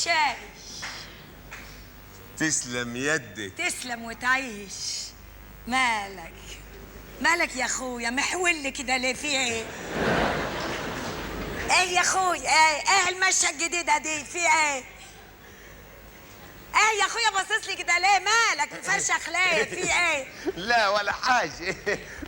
الشاي. تسلم يدك. تسلم وتعيش. مالك مالك يا اخويا محول كده ليه؟ في ايه؟ ايه يا اخويا؟ ايه المشية الجديدة دي؟ في ايه؟ ايه يا اخويا باصص لي كده ليه؟ مالك مفرشخ ليه؟ في ايه؟ لا ولا حاجة،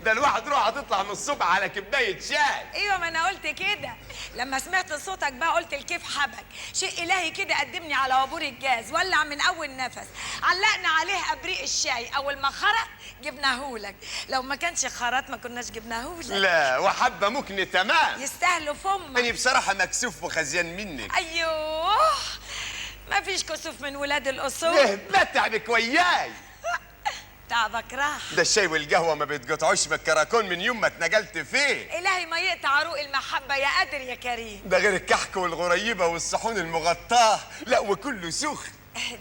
ده الواحد روحه تطلع من الصبح على كوباية شاي. ايوه ما انا قلت كده لما سمعت صوتك بقى، قلت الكيف حبك شيء الهي كده. قدمني على وابور الجاز، ولع من اول نفس، علقنا عليه ابريق الشاي، اول ما خرط جبناهولك، لو ما كانش خرط ما كناش جبناهولك. لا وحبه مكنه تمام، يستاهلوا فمك. انا بصراحة مكسوف وخزيان منك. ايوه ما فيش كسوف من ولاد الاصول. ليه بتعبك وياي؟ تعبك راح. ده الشاي والقهوة ما بيتقطعوش بالكراكون من يوم ما اتنقلت فيه. الهي ما يقطع عروق المحبة يا قادر يا كريم. ده غير الكحك والغريبة والصحون المغطاه، لا وكله سخن.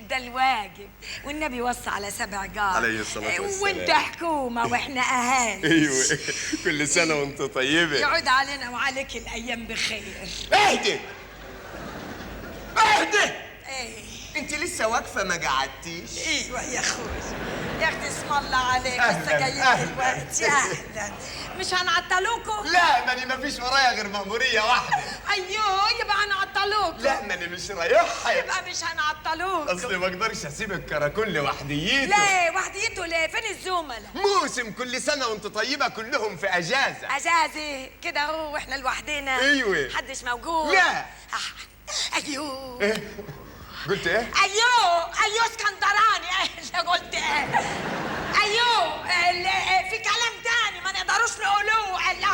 ده الواجب، والنبي وصى على 7 جار عليه الصلاة والسلام. وانت حكومة واحنا اهالي. ايوه كل سنة وانت طيبة. يعود علينا وعليك الايام بخير. اهدي اهدي. ايه انت لسه واقفة ما قعدتيش؟ ايوه يا اخوي يا اختي، اسم الله عليك، لسه جايين دلوقتي. اهلا. مش هنعطلوكوا؟ لا ماني ما فيش ورايا غير مأمورية واحدة. ايوه يبقى هنعطلوكوا. لا ماني مش رايحها. يبقى مش هنعطلوكوا. اصلي ما اقدرش اسيب الكراكون لوحديته. ليه وحديته ليه؟ فين الزملاء؟ موسم كل سنة وانت طيبة، كلهم في اجازة. اجازة كده اهو واحنا لوحدنا؟ ايوه. محدش موجود؟ لا. ايوه. إيه؟ قلت ايه؟ ايوه ايوه اسكندراني. ايه قلت ايه؟ ايوه في كلام تاني ما نقدروش نقولوه. لا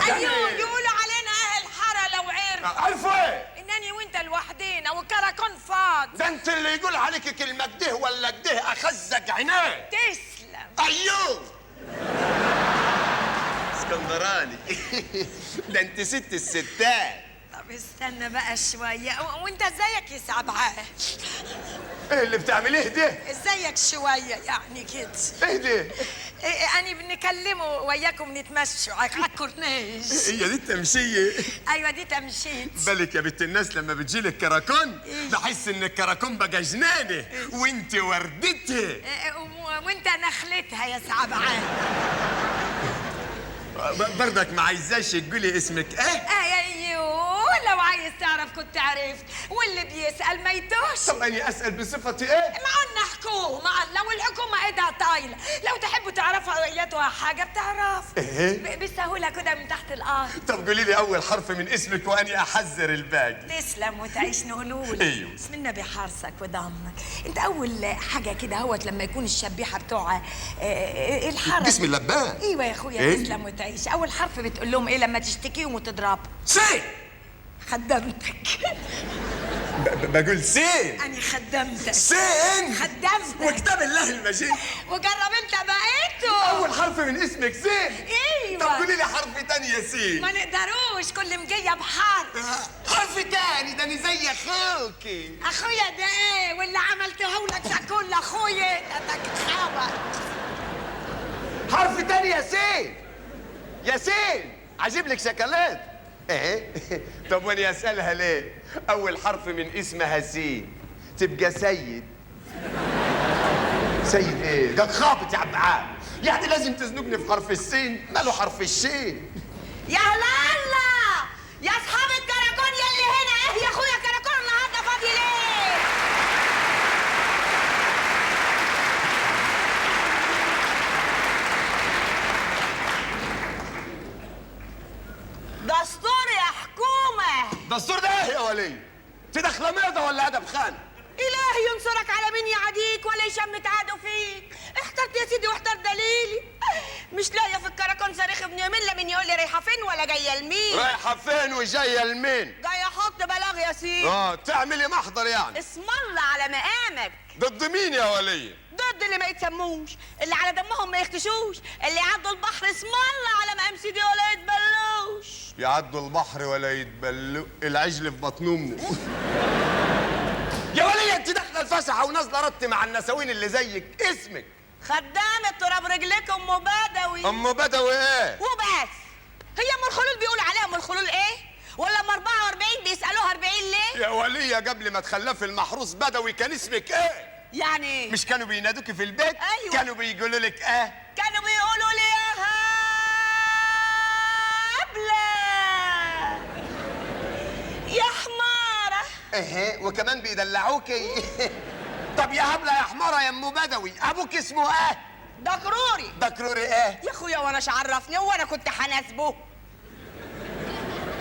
ايوه يقولوا علينا اهل الحارة لو عرفوا. عرفوا ايه؟ انني وانت لوحدينا والكراكون فاضي. ده انت اللي يقول عليك كلمة كده ولا كده اخزك عينيه. تسلم. ايوه اسكندراني. ده انت ست الستات. طب استنى بقى شوية، وانت ازيك يا سبعة؟ ايه اللي بتعمليه ده؟ ازيك شوية يعني كده. ايه ده؟ إيه أنا بنكلمه وياكم نتمشوا على الكورنيش. هي دي التمشية؟ ايوه دي تمشيت. بالك يا بنت الناس لما بتجيلي الكراكون بحس ان الكراكون بقى جنانه وانت وردتي. إيه وانت نخلتها يا سبعة. برضك ما عايزاش تقولي اسمك ايه؟ ايوه لو عايز تعرف كنت عرفت، واللي بيسأل ما يتوهش. طب أني أسأل بصفتي إيه؟ ما قلنا حكومة، لو الحكومة إيدها طايلة، لو تحبوا تعرفوا أيتها حاجة بتعرف. إيه؟ بسهولة كده من تحت الأرض. طب قولي لي أول حرف من اسمك وأني أحذر الباقي. تسلم وتعيش نقولولك. أيوه. بسم الله بحرصك وضمك. أنت أول حاجة كده هوت لما يكون الشبيحة بتوع الحرس. جسم اللبان. أيوه يا أخويا. إيه؟ تسلم وتعيش. أول حرف بتقول لهم إيه لما تشتكيهم وتضربهم؟ سين. خدمتك. بقول سين. أنا خدمتك. سين. خدمتك. وكتاب الله المجيد. وجرب أنت بقيته. أول حرف من اسمك سين. أيوه. طب قولي لي حرف تاني يا سين. ما نقدروش، كل مجية بحرف. حرف تاني؟ ده أنا زي أخوكي. أخويا ده إيه؟ واللي عملته لك ده كله أخويا ده خبر. حرف تاني يا سين. يا سين عجيب لك شوكولاتة. ايه؟ طب وانا اسالها ليه؟ اول حرف من اسمها سين تبقى سيد. سيد ايه؟ ده خابط يا عبد العال، يعني لازم تزنقني في حرف السين، ماله حرف الشين؟ يا هلا يا اصحاب الكراكون يلي هنا. ايه يا اخويا كراكون النهارده فاضي ليه؟ دستور يا حكومة. دستور ده ايه يا ولي؟ انت داخله ميضه ولا ادب خان؟ إلهي ينصرك على مين يعاديك ولا يشمت عادة فيك. احترت يا سيدي واحتر دليلي، مش لاقيه في الكراكون صريخ ابن يومين لا من يقول لي رايحة فين ولا جاية لمين. رايحة فين وجاية لمين؟ جاية احط بلاغ يا سيدي. تعملي محضر يعني. اسم الله على مقامك. ضد مين يا ولي؟ ضد اللي ما يتسموش، اللي على دمهم ما يختشوش، اللي يعدوا البحر اسم الله على مقام سيدي ولا يتبلوش. يعدوا البحر ولا يتبلوا، العجل في بطن امه. يا ولية انت داخله الفسحة ونازلة رت مع النساوين اللي زيك. اسمك؟ خدامة تراب رجلك ام بدوي. ام بدوي ايه؟ وبس. هي ام الخلول بيقولوا عليها ام الخلول ايه؟ ولا ام 44 بيسالوها 40 ليه؟ يا وليه قبل ما تخلفي المحروس بدوي كان اسمك ايه؟ يعني ايه؟ مش كانوا بينادوكي في البيت؟ ايوه. كانوا بيقولوا لك ايه؟ كانوا بيقولوا لي يا هبلة يا حماره. ايه وكمان بيدلعوكي. طب يا هبلة يا حماره يا ام بدوي، ابوك اسمه ايه؟ دكروري. دكروري ايه؟ يا اخويا وانا عرفني، وانا كنت هناسبه؟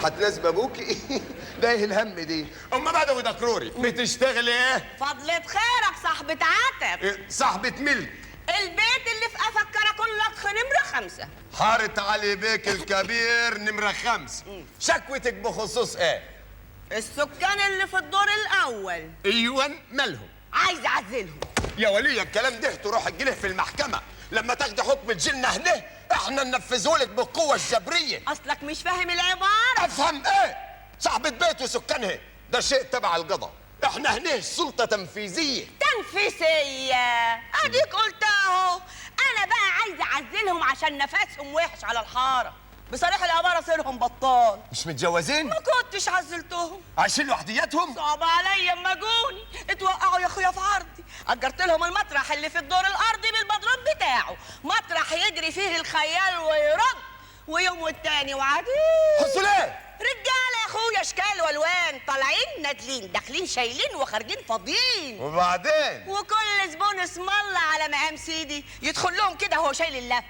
هتناسب ابوكي؟ ده ايه الهم دي؟ ام بدوي دكروري بتشتغلي ايه؟ فضلة خيرك صاحبة عتب. إيه؟ صاحبة ملك. البيت اللي في قفا الكراكون لطخ نمرة 5. حارة علي بيك الكبير نمرة 5. شكوتك بخصوص ايه؟ السكان اللي في الدور الأول. ايوه مالهم؟ عايز اعزلهم. يا ولية الكلام ده تروح تجيله في المحكمة، لما تاخدي حكم تجيلنا هنا احنا ننفذهولك بالقوة الجبرية. أصلك مش فاهم العبارة. أفهم ايه؟ صاحبة بيت وسكانها ده شيء تبع القضاء، احنا هنا سلطة تنفيذية. تنفيذية؟ أديك قلت أهو. أنا بقى عايزة أعزلهم عشان نفسهم وحش على الحارة. بصريح العبارة صيرهم بطال. مش متجوزين؟ ما كنتش عزلتهم. عايشين لوحدياتهم؟ صعب عليا اما جوني اتوقعوا يا اخويا في عرضي. اجرت لهم المطرح اللي في الدور الارضي بالبدروم بتاعه، مطرح يجري فيه الخيال ويرد، ويوم والتاني وعدي. حصل ايه؟ رجاله يا اخويا اشكال والوان، طالعين نازلين، داخلين شايلين وخارجين فاضيين. وبعدين؟ وكل زبون اسم الله على مقام سيدي يدخل لهم كده وهو شايل اللف.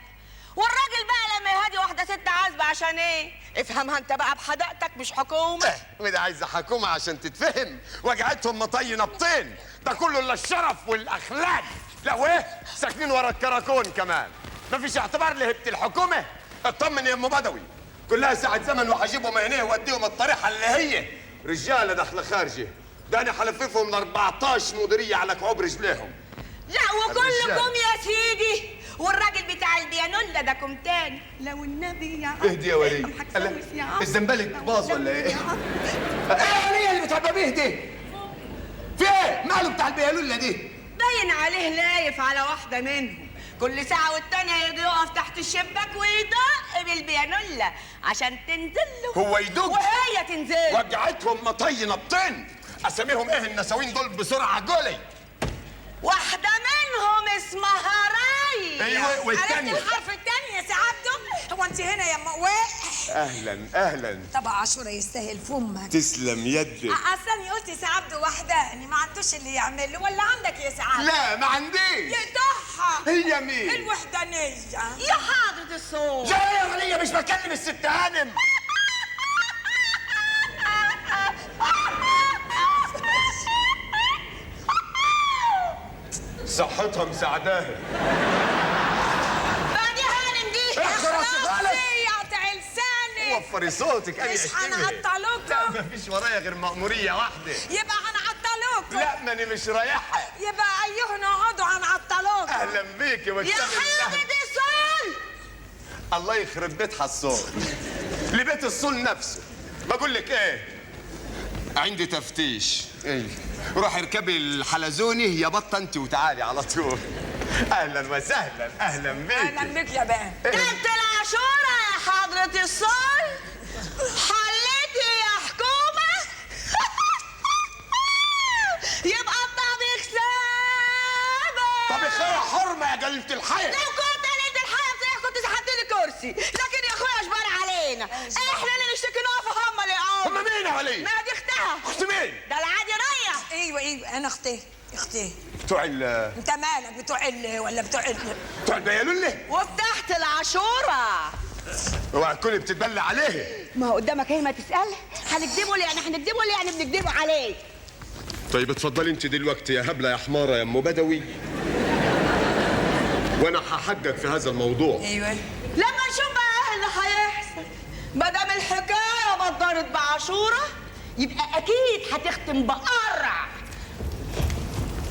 والراجل بقى لما يهادي واحدة ست عازبه عشان ايه؟ افهمها انت بقى بحدقتك، مش حكومة. وده عايزه حكومة عشان تتفهم، وجعتهم مطي نبطين، ده كله الا الشرف والاخلاق. لا وايه؟ ساكنين ورا الكراكون كمان، مفيش اعتبار لهبه الحكومة. اطمن يا ام بدوي، كلها ساعة زمن وهجيبهم هنا واديهم الطريحه اللي هي رجاله داخله خارجه، ده انا هلففهم من 14 مديرية على كعوب رجليهم. لا وكلكم يا سيدي، والراجل بتاع البيانولا ده كم تاني. لو النبي يا عم اهدي يا ولي. الزنبلك باظ ولا ايه؟ ايه يا ولي اللي بتعبى بيه دي؟ في ايه؟ ماله بتاع البيانولا دي؟ باين عليه لايف على واحدة منهم، كل ساعة والتانية يجي يقف تحت الشباك ويدق بالبيانولا عشان تنزل له. هو يدق وهي تنزل. وجعتهم مطي نبطين. اساميهم ايه النساوين دول بسرعة جولي؟ واحدة منهم اسمها ري. ايوه والثانية. عرفت الحرف الثاني يا سي عبده؟ هو انت هنا يا ام واح؟ اهلا اهلا. طبق عاشوره يستاهل فمك. تسلم يدك. اصل قلت يا سي عبده وحداني ما عندوش اللي يعمل له، ولا عندك يا سي عبده؟ لا ما عنديش. يضحى. هي مين؟ الوحدانية. يا حضرة الصوت. جاية يا ولية مش بكلم الست هانم. صحتها مساعداها. بعد يا هانم دي. اخرسي خالص. قطع لسانك. وفري صوتك. انا مش هنعطلكم. لا مفيش ورايا غير مأمورية واحدة. يبقى هنعطلكم. لا ماني مش رايحة. يبقى ايهن اقعدوا هنعطلكم. اهلا بيكي يا حضرة الصول. الله يخرب بيت حصول. لبيت الصول نفسه. بقول لك ايه؟ عندي تفتيش. ايه؟ روحي اركبي الحلزوني يا بطه انت وتعالي على طول. اهلا وسهلا. اهلا بيك. اهلا بيك يا بقى. كلت العاشوره يا حضرة الصول. حليتي يا حكومة. يبقى الطبيخ سابق. طبيخ يا حرمه يا جلة الحياة. لو كنت قليلة الحياة بصحيح كنت سحبت لي كرسي، لكن يا اخويا اجبار علينا، احنا اللي نشتكي نقف هم اللي يقعدوا. هم مين يا ولية؟ ما دي اختها. اخت مين؟ ده العادي ريح. ايوه ايوه انا اختي. اختي بتوع ال انت مالك بتوع ال ولا بتوع ال بتوع البيالولة؟ وبتحت العاشوره. اوعى تكوني بتتبلى عليه. ما هو قدامك اهي ما تسأل. هنكدبه ليه يعني؟ هنكدبه ليه يعني؟ بنكدبه عليه. طيب اتفضلي انت دلوقتي يا هبلة يا حماره يا ام بدوي، وانا هحجج في هذا الموضوع. ايوه لما نشوف بقى ايه اللي هيحصل. ما دام الحكاية بدرت بعاشوره يبقى اكيد هتختم بقرع.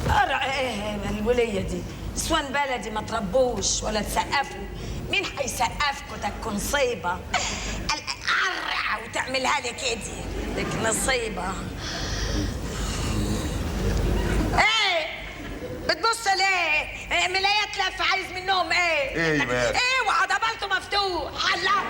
قرع ايه الوليه دي؟ نسوان بلدي ما تربوش ولا تسقفوا. مين هيسقفكوا؟ تكون نصيبه. قرع وتعملها لي كده لك نصيبه. ايه بتبص ليه؟ ملايات لف عايز منهم ايه؟ ايوه ايه وعضبالته مفتوح. الله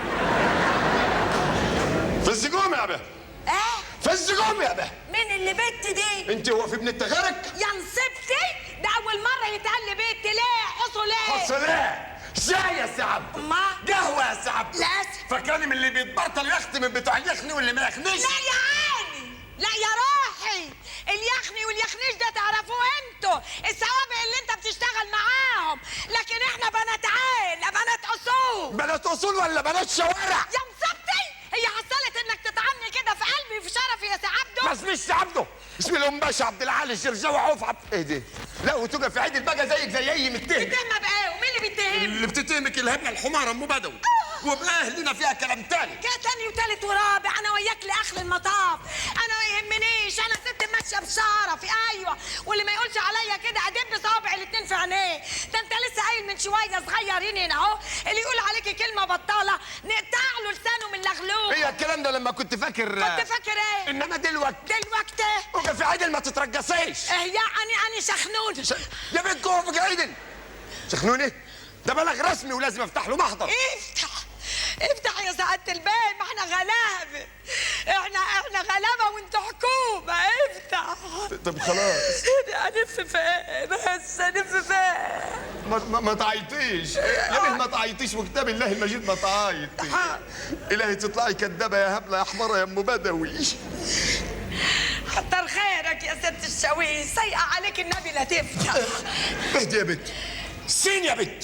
في الزجوم يا به. ايه في الزجوم يا به. مين اللي ان بنت دي. انت هو في بنت غيرك؟ يا نصيبتي، ده اول مرة يتقال لي بنت. ليه؟ حصل ايه؟ حصل ايه؟ شاي يا سي عبده، ما قهوة يا سي عبده. لا اسف، فكرني من اللي بيتبطل يخت من بتوع اليخني واللي ما يخنيش. لا يا عيني، لا يا روحي، اليخني واليخنيش ده تعرفوه انتوا، السوابق اللي انت بتشتغل معاهم، لكن احنا بنات عيله، بنات اصول. بنات اصول ولا بنات شوارع؟ يا مصيبتي، هي حصلت انك تطعني كده في قلبي في شرفي يا سي عبده؟ ما اسميش سي عبده، اسمي الأم باشا عبد العال الجرجاوي عوف عبد. ايه دي؟ لا وتوقف في عيد البقى زيك زي اي متهم. بتهمه بايه؟ ومين اللي بيتهمني؟ اللي بتتهمك الهبلة الحماره ام بدوي، وبقى لنا فيها كلام تاني. كده تاني وتالت ورابع، انا وياك لاخر المطاف، انا ما يهمنيش، انا ست ماشية بشرفي. ايوه، واللي ما يقولش عليا كده ادب صوابع الاتنين في عينيه. ده انت لسه قايل من شوية صغيرين هنا اهو، اللي يقول عليكي كلمة بطاله نقطع له لسانه من لغلوب. هي الكلام ده لما كنت فاكر. كنت فاكر ايه؟ انما دلوقتي. دلوقتي وقف في عدل ما تترقصيش. ايه يا اني شخنون. يا بنت قوف في عدل. شخنون ايه؟ ده بلغ رسمي ولازم افتح له محضر. افتح افتح يا سعادة البيه، ما احنا غلابة، احنا غلابة وانتوا حكومة. افتح. طب خلاص. الف فين بس، الف فين. ما تعيطيش يا بنت، ما تعيطيش، وكتاب الله المجيد ما تعيطي. الهي تطلعي كدابه يا هبلة يا حماره يا ام بدوي. كتر خيرك يا ست الشاويش، سايقه عليك النبي لا تفتح. اهدي يا بنت. سين يا بنت.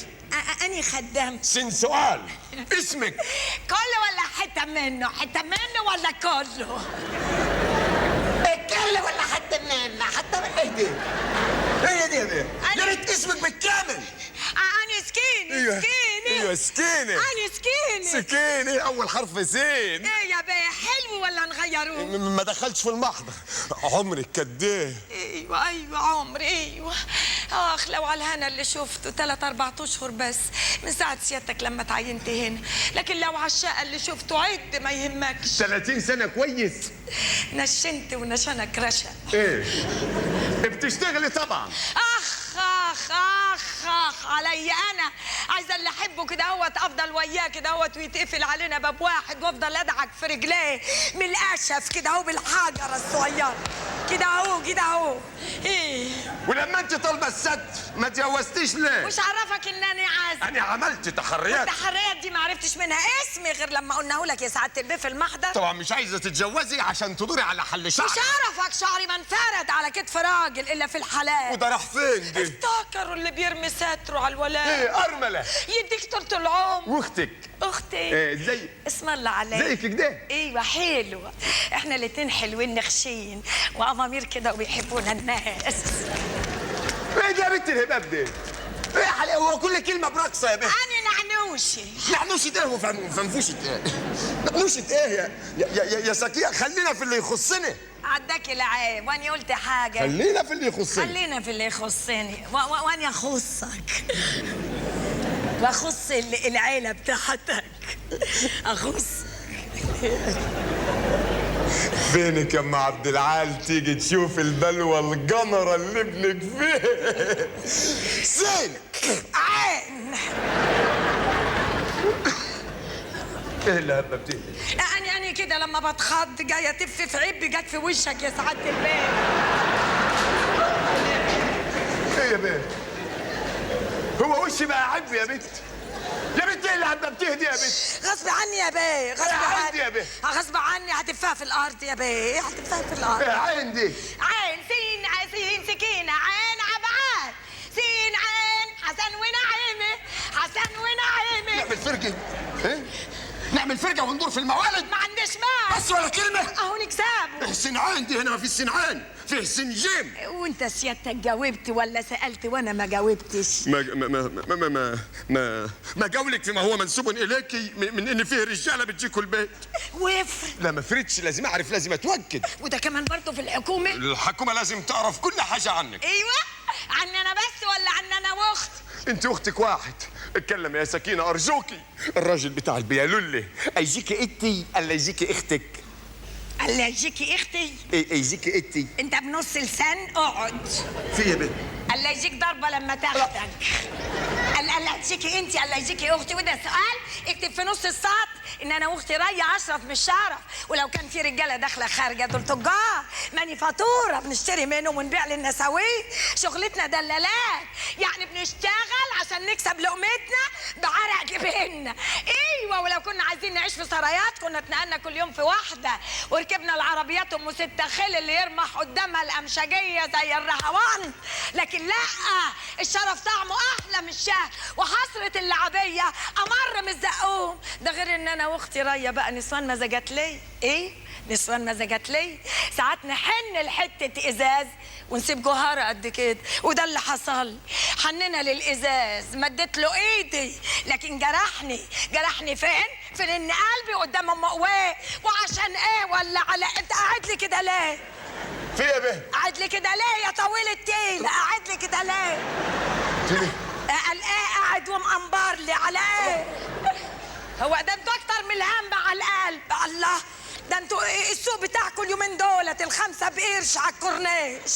أني خدمت. سين سؤال. اسمك؟ كله ولا حتة منه؟ حتة منه ولا كله؟ كله ولا حتة منه؟ حتة منه. اهدي. ايه دي يا بنت؟ يا ريت اسمك بالكامل. أنا سكينة. أيوه. سكينة. أيوه سكينة. أنا سكينة. سكينة، أول حرف سين. إيه يا بيه، حلو ولا نغيروه؟ ما دخلتش في المحضر. عمرك قد إيه؟ أيوه أيوه عمري، أيوه. آخ لو على الهنا اللي شفته 3 4 أشهر بس من ساعة سيادتك لما تعينت هنا، لكن لو على الشقة اللي شفته عد ما يهمكش. 30 سنة كويس. نشنت ونشنك رشا. إيه؟ بتشتغلي طبعا. آخ آخ آخ آخ علي أنا، عايزة اللي أحبه كده اهوت أفضل وياه كده اهوت ويتقفل علينا باب واحد وأفضل أدعك في رجليه من القشف كده أهو بالحجرة الصغيرة كده أهو كده أهو. إيه؟ ولما أنت طالبة الست ما تجوزتيش ليه؟ مش عرفك إن أنا عازبة؟ أنا عملت تحريات. التحريات دي ما عرفتش منها اسمي غير لما قلناه لك يا سعادة البيه في المحضر. طبعا مش عايزة تتجوزي عشان تدوري على حل شعرك. مش عرفك شعري ما انفرد على كتف راجل إلا في الحلال. وده راح فين دي؟ افتكروا اللي بيرمي ساترة على الولاد. ايه أرملة. يديك طولة العمر. واختك؟ اختي. ايه زي اسم الله عليك. زيك كده؟ ايوه حلوة، احنا الاتنين حلوين نخشين وامامير كده وبيحبونا الناس. ايه ده يا بنت الهباب دي؟ ايه حلاوة هو كل كلمة برقصة يا بنت. أنا نعنوشي. نعنوشة ايه وفنفوشة ايه؟ نعنوشة ايه يا يا يا, يا سكية؟ خلينا في اللي يخصني. عداك العيب، واني قلت حاجة. خلينا في اللي يخصني. خلينا في اللي يخصني، واني اخصك. واخص العيلة بتاعتك. اخص. فينك يا ام عبد العال تيجي تشوف البلوه الجمرة اللي ابنك فيه؟ سين عين. ايه اللي هبه بتهدي؟ أنا كده لما بتخض جاية تف في عبي جت في وشك يا سعادة البيه. ايه يا بيه؟ هو وشي بقى عب يا بنت؟ يا بنت ايه اللي هبه بتهدي يا بنت؟ غصب عني يا بيه، غصب عني يا بيه، غصب عني. هتفها في الارض يا بيه، هتفها في الارض. ايه عين دي؟ عين سين سين سكينة عين عبعال سين عين حسن ونعيمه، حسن ونعيمه. نعمل فرقه؟ ايه؟ نعمل فرقه وندور في الموالد؟ ما عنديش مال بس ولا كلمة. اهو نكسبه. سين عين دي هنا ما فيش سين عين، فيه سين جيم. وانت سيادتك جاوبت ولا سالت وانا ما جاوبتش؟ ما ما ما ما ما ما ما جاولك فيما هو منسوب اليك من ان فيه رجاله بتجيكوا البيت. وافرض. لا ما فرضش، لازم اعرف، لازم اتوكد. وده كمان برضه في الحكومة؟ الحكومة لازم تعرف كل حاجة عنك. ايوه عني انا بس ولا عني انا واختي؟ انت واختك واحد. اتكلم يا سكينة ارجوكي. الراجل بتاع البيالولي ايجيكي انتي الا يجيكي اختك؟ الا يجيكي اختي؟ ايه يجيكي انتي؟ انت بنص لسان اقعد. في يا بنت؟ الا يجيك ضربه لما تاخدك. الا يجيكي انتي الا يجيكي اختي؟ وده سؤال اكتب في نص السطر ان انا واختي ريا اشرف مش شرف، ولو كان في رجاله داخله خارجه دول تجار مانيفاتوره بنشتري منهم ونبيع للنساوين، شغلتنا دلالات، يعني بنشتغل عشان نكسب لقمتنا بعرق جبيننا. ايوه، ولو كنا عايزين نعيش في سرايات كنا اتنقلنا كل يوم في واحدة وركبنا العربيات ام ستة خيل اللي يرمح قدامها الامشجيه زي الرهوان، لكن لا، الشرف طعمه احلى من الشهد، وحسره اللعبيه امر من الزقوم. ده غير ان انا واختي ريا بقى نسوان مزاجات لي. ايه نسوان مزاجات لي؟ ساعات نحن لحته ازاز ونسيب جوهره قد كده، وده اللي حصل. حننا للازاز، مديت له ايدي لكن جرحني. جرحني فين؟ في ان قلبي قدام ام قواه. وعشان ايه ولا على انت قاعد لي كده ليه؟ في ايه به؟ قاعد لي كده ليه يا طويل التيل؟ قاعد لي كده ليه؟ في ايه؟ قال ايه قاعد ومقنبر لي على ايه؟ هو ده انتوا اكتر من الهم على القلب. الله، ده انتوا السوق بتاعكم اليومين دولت الخمسة بقرش على الكورنيش.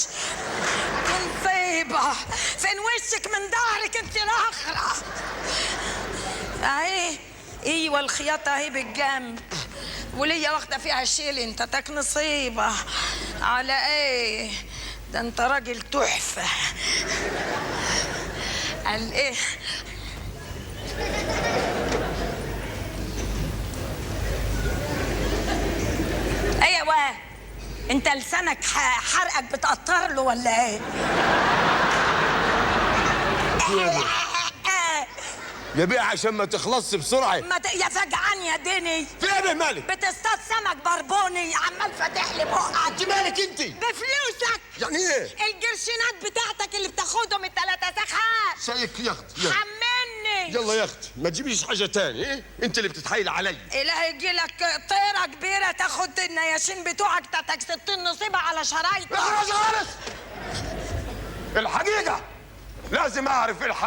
مصيبة، فين وشك من ظهرك انت الاخرة؟ اهي، ايوه الخياطة اهي بالجنب، وليا واخدة فيها شيل. انت تاك نصيبة على ايه؟ ده انت راجل تحفة. قال ايه؟ ايوه، انت لسانك حرقك بتقطر له ولا ايه؟ يا بيه عشان ما تخلصش بسرعة. ما يا فجعان يا دني. في ايه يا مالك؟ بتصطاد سمك بربوني عمال فاتح لي بقك. انت مالك انت؟ بفلوسك. يعني ايه؟ القرشينات بتاعتك اللي بتاخدهم الثلاثة سخات. شايك يا اختي، حملني. يلا يا اختي ما تجيبيش حاجة تاني. ايه؟ انت اللي بتتحايل علي. الهي يجي لك طيره كبيرة تاخد النياشين بتوعك تاعتك 60 نصيبه على شرايطك. خلاص خالص. الحقيقة لازم اعرف الحقيقة.